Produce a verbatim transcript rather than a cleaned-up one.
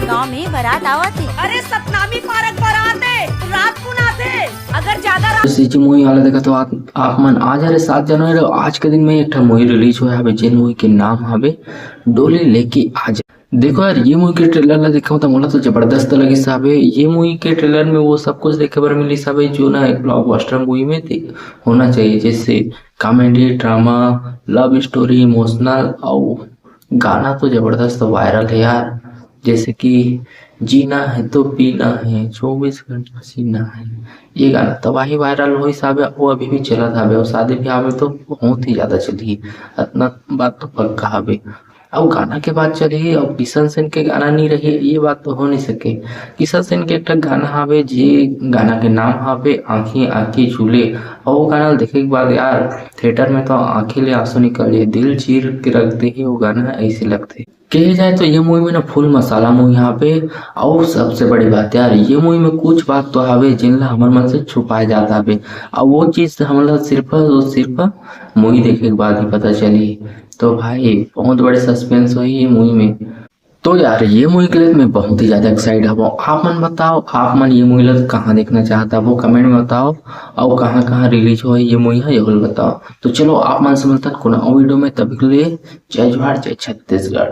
गांव में बारात आवत हे। अरे सतनामी पारक बारात हे, रात कुन आथे। अगर ज्यादा रात ये movie वाला देखा तो आप, आप मन आज, अरे सात जनवरी, आज के दिन में एक ठा movie release होय हवे, जेन movie के नाम हवे डोली लेके आजा। देखो यार, ये movie के trailer ला देखा तो मोला तो जबरदस्त लगिस हवे। ये movie के trailer में वो सब कुछ देखे बर मिलिस हवे जो ना एक blockbuster movie में दे-, होना चाहिए, जैसे comedy, drama, love story, emotional, अउ गाना तो जबरदस्त viral है यार, जैसे कि जीना है तो पीना है, चौबीस घंटा सीना है। ये गाना तबाही viral होइस हवे, वो अभी भी चलत हवे, और शादी ब्याह में तो बहुत ही ज्यादा चलही, इतना बात तो पक्का हवे। अब गाना के बात चलही, अब किशन सेन के गाना नहीं रही, ये बात तो हो नहीं सके। किशन सेन के एक ठा गाना हवे, जे गाना के नाम हवे आंखी आंखी झूले, और वो गाना देखे के बाद यार theater में तो आंखी ले आंसू निकल जाए, दिल चीर के रख दे, वो गाना ऐसे लगते। कहे जाए तो ये movie में ना full मसाला movie यहाँ पे। और सबसे बड़ी बात यार, ये movie में कुछ बात तो हवे जिनला हमर मन से छुपाए जाता हवे, और वो चीज हमला सिर्फ और सिर्फ movie देखे के बाद ही पता चली। तो भाई, बहुत बड़े suspense होही ये movie में। तो यार, ये movie के लिए मैं बहुत ही ज्यादा excite हवं। आप मन बताओ, आप मन ये movie ला कहाँ देखना चाहता वो comment में बताओ, और कहाँ कहाँ release होही ये movie है, ये बोल बताओ। तो चलो, आप मन से मिलता कोनो video में, तब के लिए जय जोहार, जय छत्तीसगढ़।